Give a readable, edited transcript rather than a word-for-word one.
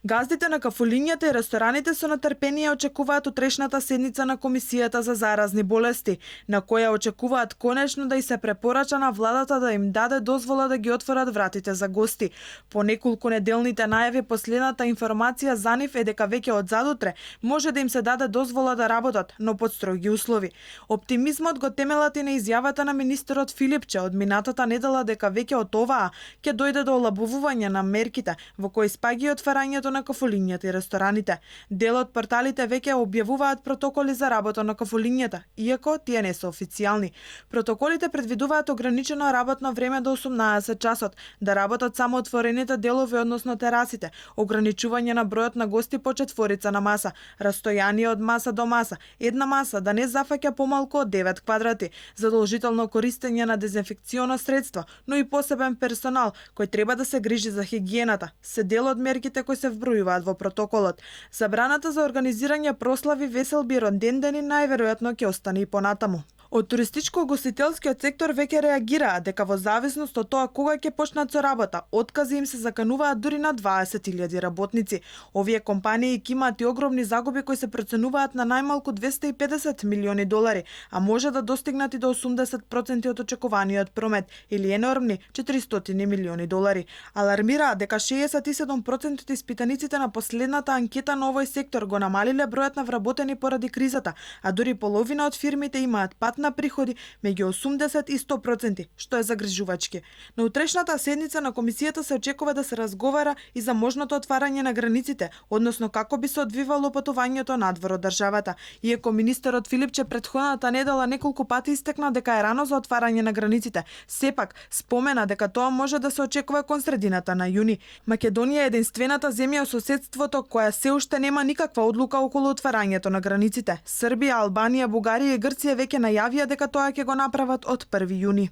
Газдите на кафулињата и рестораните со нетрпение очекуваат утрешната седница на Комисијата за заразни болести, на која очекуваат конечно да и се препорача на владата да им даде дозвола да ги отворат вратите за гости. По неколку неделните најави, последната информација за нив е дека веќе од задутре може да им се даде дозвола да работат, но под строги услови. Оптимизмот го темелат и на изјавата на министерот Филипче од минатата недела дека веќе од оваа ќе дојде до олабовување на мерките, во кои спаѓа и отварањето на кафулињата и рестораните. Дел од порталите веќе објавуваат протоколи за работа на кафулињата, иако тие не се официјални. Протоколите предвидуваат ограничено работно време до 18 часот, да работат само отворените делови, односно терасите, ограничување на бројот на гости по четворица на маса, растојание од маса до маса, една маса да не зафаќа помалку од 9 квадрати, задолжително користење на дезинфекционо средство, но и посебен персонал кој треба да се грижи за хигиената. Се дел од мерките кои се вбројуваат во протоколот. Забраната за организирање прослави, веселби и родендени најверојатно ќе остане и понатаму. Од туристичко-гостителскиот сектор веќе реагираат дека во зависност од тоа кога ќе почнат со работа, откази им се закануваат дури на 20.000 работници. Овие компании ќе имаат и огромни загуби кои се проценуваат на најмалку 250 милиони долари, а може да достигнат и до 80% од очекуваниот промет или енормни 400 милиони долари. Алармираат дека 67% од испитаниците на последната анкета на овој сектор го намалиле бројот на вработени поради кризата, а дури половина од фирмите имаат пат на приходи меѓу 80 и 100%, што е загрижувачки. На утрешната седница на комисијата се очекува да се разговара и за можното отварање на границите, односно како би се одвивало патувањето надвор од државата. Иако министерот Филипче претходната недела неколку пати истакна дека е рано за отварање на границите, сепак спомена дека тоа може да се очекува кон средината на јуни. Македонија е единствената земја во соседството која се уште нема никаква одлука околу отварањето на границите. Србија, Албанија, Бугарија и Грција веќе најавија дека тоа ќе го направат од 1 јуни.